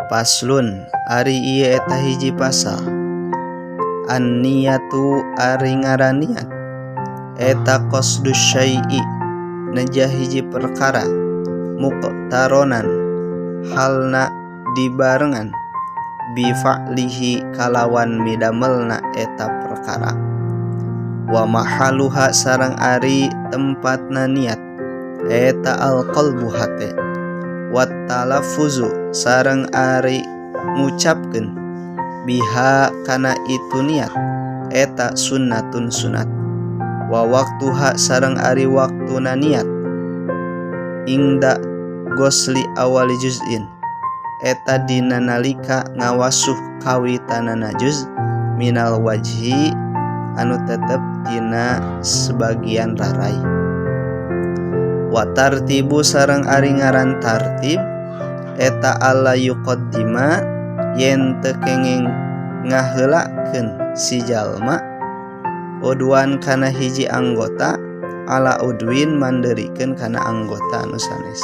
Faslun ari ieu eta hiji pasal. An-niyatu ari ngaran niat eta qasdu syai'i neja hiji perkara muqtaronan halna dibarengan bi fa'lihi kalawan midamelna eta perkara wa mahaluha sareng ari tempatna niat eta al-qalbu hate wa talaffuzu sareng ari ngucapkeun biha kana itu niat eta sunnatun sunat wa waktuha sareng ari waktuna niat ingda gosli awali juz'in eta dina nalika ngawasuh kawitanana juz minal wajhi anu tetep tina sebagian rarai wa tartibu sareng ari ngaran tartib eta alla yuqaddima yen teu kenging ngaheulakeun si jalma udwan kana hiji anggota ala udwin mandeurikeun kana anggota anu sanes.